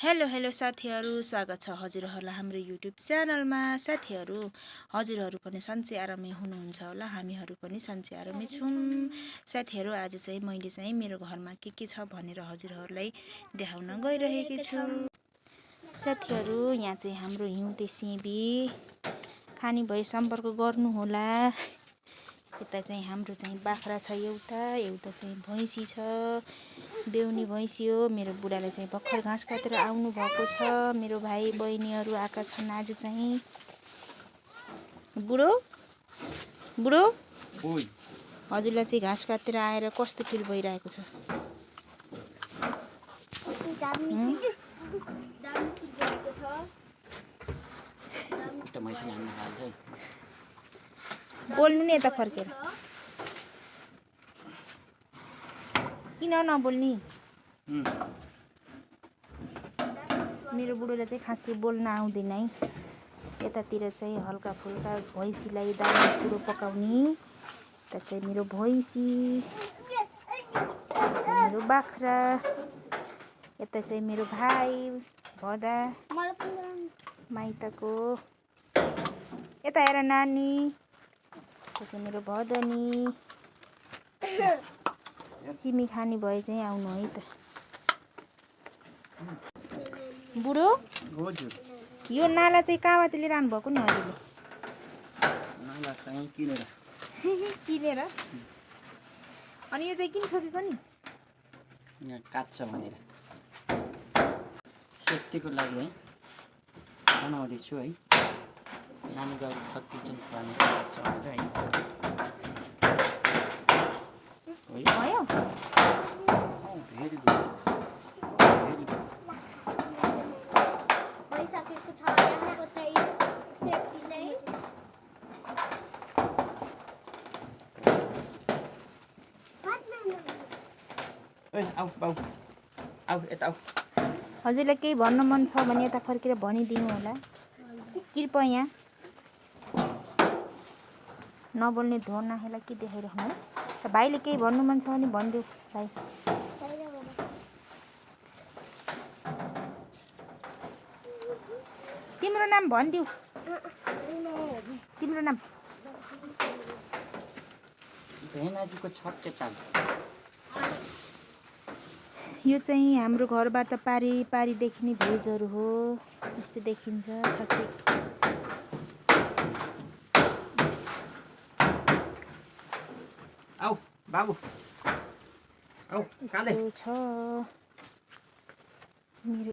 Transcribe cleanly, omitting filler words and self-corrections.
Hello hello साथीहरू, स्वागत छ हजुरहरूलाई हाम्रो युट्युब च्यानलमा। साथीहरू, हजुरहरू पनि सन्चै आरामै हुनुहुन्छ होला, हामीहरू पनि सन्चै आरामै छौँ। साथीहरू, आज चाहिँ मैले चाहिँ मेरो घरमा के छ भनेर हजुरहरूलाई देखाउन गइरहेकी छु। साथीहरू, यहाँ चाहिँ हाम्रो हिउँदे सिबी खानी भए सम्पर्क गर्नुहोला। यता चाहिँ हाम्रो चाहिँ बाख्रा छ, एउटा चाहिँ भैँसी छ, बेहुनी भैँसी हो। मेरो बुढाले चाहिँ भर्खर घाँस काटेर आउनु भएको छ। मेरो भाइ बहिनीहरू आएका छन् आज चाहिँ। बुढो हजुरलाई चाहिँ घाँस काटेर आएर कस्तो फिल भइरहेको छ? बोल्नु नि यता फर्केर, किन नबोल्ने? मेरो बुढोलाई चाहिँ खासै बोल्न आउँदैन है। यतातिर चाहिँ हल्का फुल्का भैँसीलाई दाना कुरो पकाउने। यता चाहिँ मेरो भैँसी, मेरो बाख्रा, यता चाहिँ मेरो भाइ भदा माइतको, यता हेर नानी, यता चाहिँ मेरो भदनी। सिमी खाने भए चाहिँ आउनु है त। बुढो, यो नाला चाहिँ कहाँबाट लिइरहनु भएको नि हजुरले? नाला चाहिँ किनेर। किनेर? अनि यो चाहिँ किन छोपेको नि? यहाँ काट्छ भनेर, सेफ्टीको लागि है बनाउँदैछु है। नानी बाबु कति भने काट्छ भनेर है। भयो? Very good. आऊ बाउ, आऊ यता आऊ। हजुरलाई केही भन्न मन छ भने यता फर्केर भनिदिनु होला। कृपया नबोल्ने ढोर नाखेलाई के देखाइराख्नु है। भाइले केही भन्नु मन छ भने भनिदेऊ भाइ। तिम्रो नाम भनिदेऊ। तिम्रो नाम? भेनाजीको छट चेताल। यो चाहिँ हाम्रो घरबाट पारी पारी देखिने भेजहरू हो। यस्तो देखिन्छ खासै। आऊ बाबु, आऊ यस्तो छ मेरो